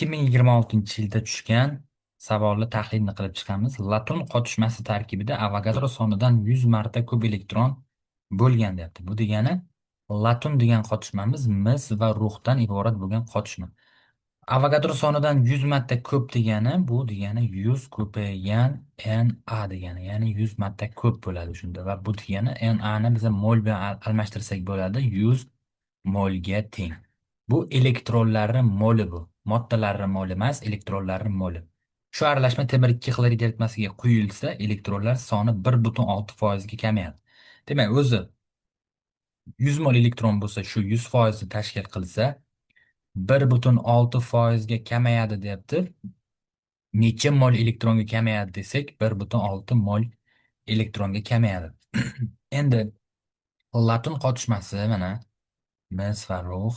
2026-yilda tushgan savolni tahlilni qilib chiqamiz. Latun qotishmasi tarkibida Avogadro sonidan 100 marta ko'p elektron bo'lgan deyapti. Bu degani latun degan qotishmamiz mis va ruhdan iborat bo'lgan qotishma. Avogadro sonidan 100 marta ko'p degani bu degani 100 ko'paygan Na degani, ya'ni 100 marta ko'p bo'ladi shunda va bu degani Na ni biz mol bilan almashtirsak bo'ladi, 100 molga teng. Bu elektronlarning moli bu. Moddalarning moli emas, elektronlarning moli. Shu aralashma temir 2 xlorid eritmasiga quyilsa, elektronlar soni 1,6% ga kamayadi. Demak, o'zi 100 mol elektron bo'lsa, shu 100% ni tashkil qilsa, 1,6% ga kamayadi deyapti. Necha mol elektronga kamayadi desak, 1,6 mol elektronga kamayadi. Endi latun qotishmasi mana mis va rux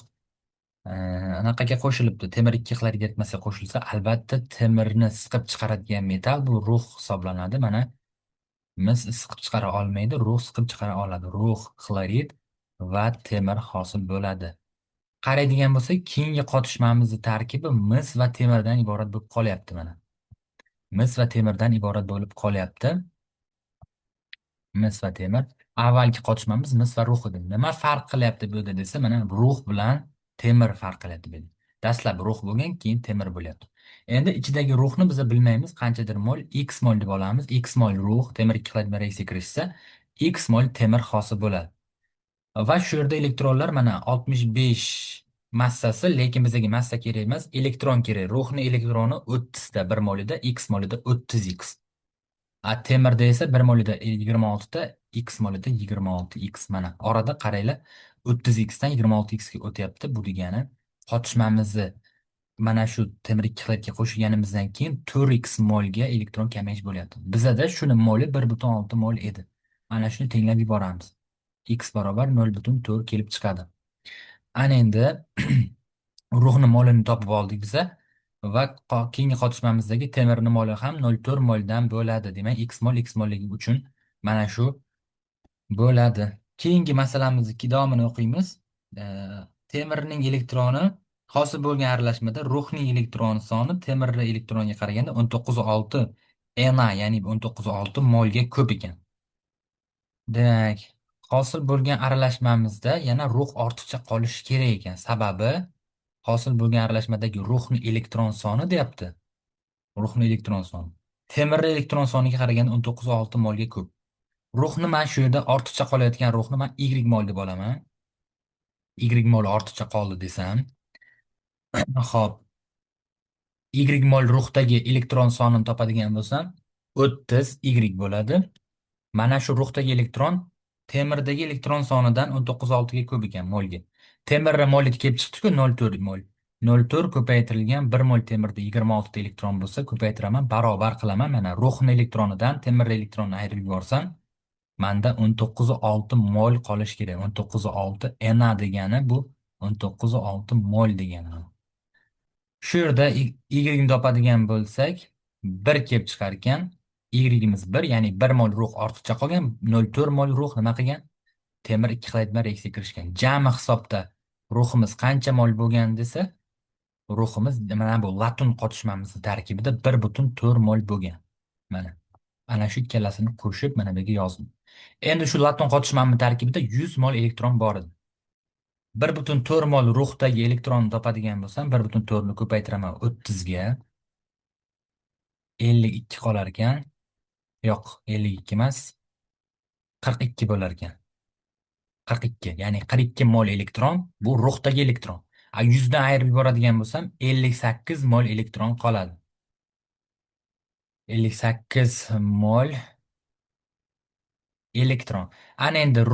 anaqaga qo'shilibdi. Temir 2 xlorid eritmasiga qo'shilsa, albatta temirni siqib chiqaradigan metall bu rux hisoblanadi. Mana mis siqib chiqara olmaydi, rux siqib chiqara oladi. Rux xlorid va temir hosil bo'ladi. Qaraydigan bo'lsak, keyingi qotishmamizni tarkibi mis va temirdan iborat bo'lib qolyapti mana. Mis va temirdan iborat bo'lib qolyapti. Mis va temir. Avvalgi qotishmamiz mis va rux edi. Nima farq qilyapti bu yerda desa, mana rux bilan temir farq qilyapti bu yerda. Dastlab rux bo'lgan, keyin temir bo'lyapti. Endi ichidagi ruxni biz bilmaymiz, qanchadir mol, x mol deb olamiz. X mol rux temir 2 xlorid bilan reaksiyaga kirishsa, x mol temir hosil bo'ladi. Va shu yerda elektronlar mana 65 massasi, lekin bizga massa kerak emas, elektron kerak. Ruxni elektroni 30 ta 1 molida, x molida 30x. A temirda esa 1 molida 26 ta, x molida 26x. Mana orada qaranglar, 30x dan 26x ga o'tyapti. Bu degani qotishmamizni mana shu temir 2 xloridga qo'shganimizdan keyin 4x molga elektron kamayish bo'lyapti. Bizada shuni moli 1,6 mol edi. Mana shuni tenglab yuboramiz. X barobar 0,4 kelib chiqadi. Ana endi ruxni molini topib oldik biza va keyingi qotishmamizdagi temirni moli ham 0,4 moldan bo'ladi. Demak, x mol x molligi uchun mana shu bo'ladi. Keyingi masalamizni davomini o'qiymiz. Temirning elektroni hosil bo'lgan aralashmada ruxning elektroni soni temirning elektroniga qaraganda 19,6 Na, ya'ni 19,6 molga ko'p ekan. Demak, hosil bo'lgan aralashmamizda yana rux ortiqcha qolishi kerak ekan. Sababi hosil bo'lgan aralashmadagi ruxni elektron soni deyapti. Ruxni elektron soni temirni elektron soniga qaraganda 19,6 molga ko'p. Ruxni man shu yerda ortiqcha qolayotgan ruxni man y mol deb olaman. Y mol ortiqcha qoldi desam, xo'p, y mol ruxdagi elektron sonini topadigan bo'lsam, 30 y bo'ladi. Mana shu ruxdagi elektron temirdagi elektron sonidan 19,6 ga ko'p ekan molga. Temirni moli kelib chiqdi-ku 0,4 mol. 0,4 ko'paytirilgan 1 mol temirda 26 ta elektron bo'lsa, ko'paytiraman, barobar qilaman. Mana ruxni elektronidan temir elektronini ayirib yuborsam, manda 19,6 mol qolishi kerak. 19,6 Na degani bu 19,6 mol degani. Shu yerda y ni topadigan bo'lsak, 1 kelib chiqar ekan. Y'imiz 1, ya'ni 1 mol rux ortiqcha qolgan, 0,4 mol rux nima qilgan? Temir 2 xlorid bilan reaksiyaga kirishgan. Jami hisobda ruximiz qancha mol bo'lgan desa, ruximiz mana bu latun qotishmamizni tarkibida 1,4 mol bo'lgan. Mana. Ana shu ikkalasini qo'shib mana bu yerga yozdim. Endi shu latun qotishmamiz tarkibida 100 mol elektron bor edi. 1,4 mol ruxdagi elektronni topadigan bo'lsam, 1,4 ni ko'paytiraman 30 ga. 52 qolar ekan. Yo'q, 52 emas. 42 bo'lar ekan. 42, ya'ni 42 mol elektron bu ruxdagi elektron. A 100 dan ayirib yuboradigan bo'lsam, 58 mol elektron qoladi. 58 mol elektron. Ana endi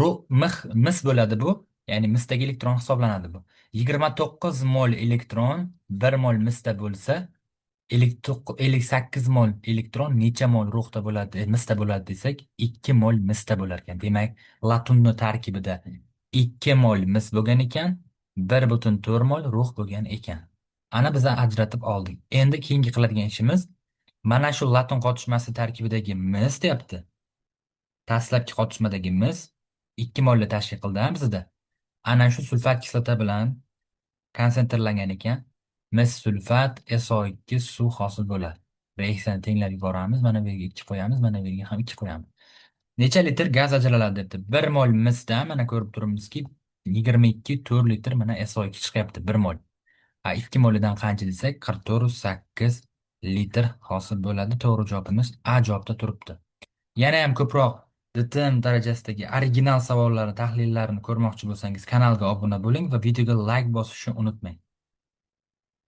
mis bo'ladi bu. Ya'ni misdagi elektron hisoblanadi bu. 29 mol elektron 1 mol misda bo'lsa, 58 mol elektron necha mol ruhda bo'ladi, misda bo'ladi desak, 2 mol misda bo'lar ekan. Demak, latunni tarkibida 2 mol mis bo'lgan ekan, 1,4 mol ruh bo'lgan ekan. Ana biz ajratib oldik. Endi keyingi qiladigan ishimiz mana shu latun qotishmasi tarkibidagi mis deyapti. Dastlabki qotishmadagi mis 2 molni tashkil qildi bizda. Ana shu sulfat kislota bilan konsentrlangan ekan. Mis sulfat SO2 suv hosil bo'ladi. Reaksiyani tenglab yuboramiz. Mana bu yerga 2 qo'yamiz, mana bu yerga ham 2 qo'yamiz. Necha litr gaz ajraladi debdi. 1 mol misdan mana ko'rib turibmizki, 22,4 litr mana SO2 chiqyapti 1 mol. Ha, 2 molidan qancha desak, 44,8 litr hosil bo'ladi. To'g'ri javobimiz A javobda turibdi. Yana ham ko'proq DTM darajasidagi original savollarni, tahlillarini ko'rmoqchi bo'lsangiz, kanalga obuna bo'ling va videoga like bosishni unutmang.